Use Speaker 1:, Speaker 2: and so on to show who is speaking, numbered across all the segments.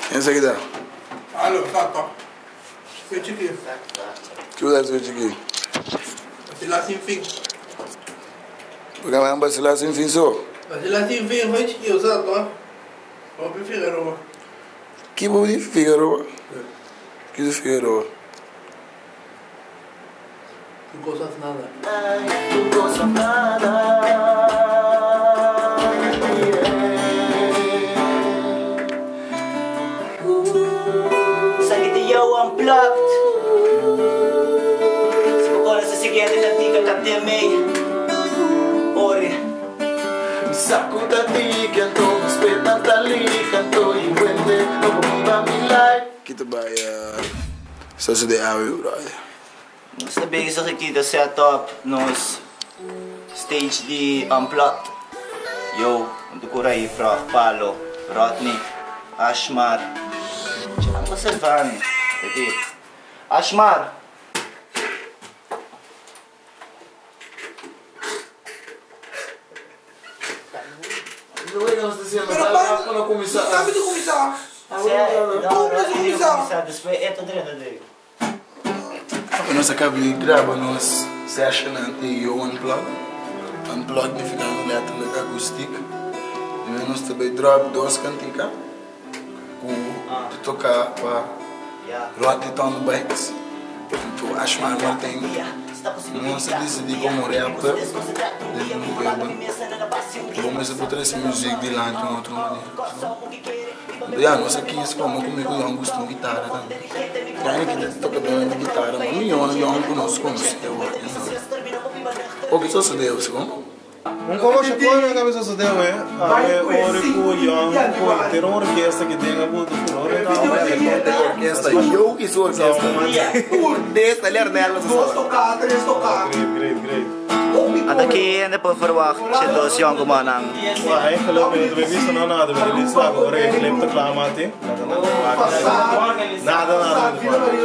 Speaker 1: Ken esaki ta?
Speaker 2: Alo, sa to. Swe chiki.
Speaker 1: Ki bo ta swe chiki?
Speaker 2: Basila sin fin.
Speaker 1: Bo ta nan basila sin fin so?
Speaker 2: Basila sin fin, swe chiki, sa to. Hopi Figueroa.
Speaker 1: Ki bo di Figueroa? Ki di Figueroa?
Speaker 2: Tu cosas nada.
Speaker 3: Tu cosas nada.
Speaker 4: Esaki ta Yo Unplugged. Si bo conoce siguiente cantica cant'e mei. Ori.
Speaker 3: Sacuda tiki anto respeta ta lika anto y wende no por biba mi life.
Speaker 1: Ki ta bai sosode awe brother?
Speaker 4: Nos ta bezig aki ta set up nos stage di Unplugged. Yo, un ta cura ahí Frog, Palo, Rodney, Ashmar. Cha observa mi. Ashmar!
Speaker 2: Pero pa, sabi di kuminsá. Kon nos kuminsá?
Speaker 4: Despues e ta drenta den.
Speaker 1: Nos a kaba di graba nos session di Yo Unplug. Unplug nifikando letterlijk akoestik. I nos ta bai drop dos kantika ku ta toka pa Rodney Thunderbikes anto Ashmar Martin. Nos a disidí komo rapper den un pueblo bo mester por trese muzik dilanti un otro manera. Anto ya nos a kis komo ku mi ku Young gusta un gitara tambe. Gana ki ta toka den di gitara ma mi Young ku nos konosé awor. Oke sosodé osi bon.
Speaker 5: Un konoshe kon a kabesa su den we awe ori ku Young ku henter un orkesta ki den a buta furor en
Speaker 1: Awe henter orkesta yo ki su orkesta tur desta
Speaker 2: Dos toká, tres toká.
Speaker 5: Great great great.
Speaker 4: Ata ki hende por verwacht si dos yonkumannan?
Speaker 5: Wa eigenlijk mi no ta bisa no nada mi ta bisa laga ora e clip ta kla mati laga nan wak nada nada mi ta wak.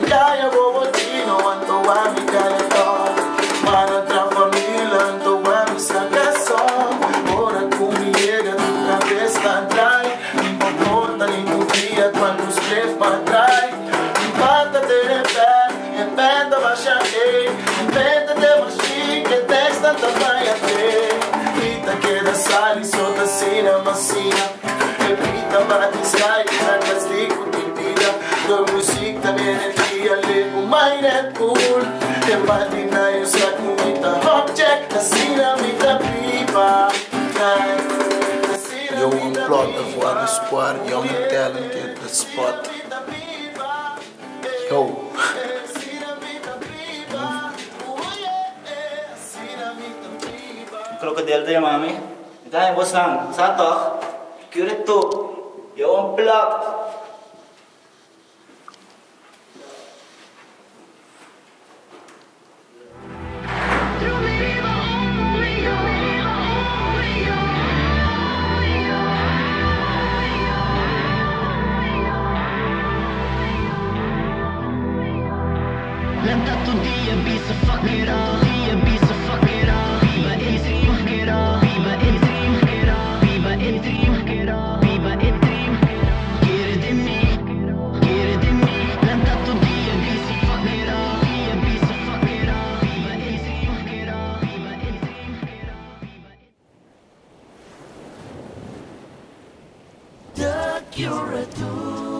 Speaker 3: Kaya bobotino anto ami kaya to Mana tra familia anto ami saca so Ora ku mi llega tu cabeza dry Importa ni tu dia quando spliff pa dry Impata te repet, repeta baixar ei Repeta te machine que testa ta vai a te Pita queda sali sota sina masina Repita bate sky na castigo de vida Do música de energia lego my Red Bull Te bate na eu saco mita object Asina mita pipa
Speaker 1: Yo Unplugged of Water Squad, Young and Talented, The Spot. Yo.
Speaker 4: Krokodil ta yama mi. Mi ta haña bosnan. Sa tòg? Kure tu. Yo Unplugged.
Speaker 3: The Curator.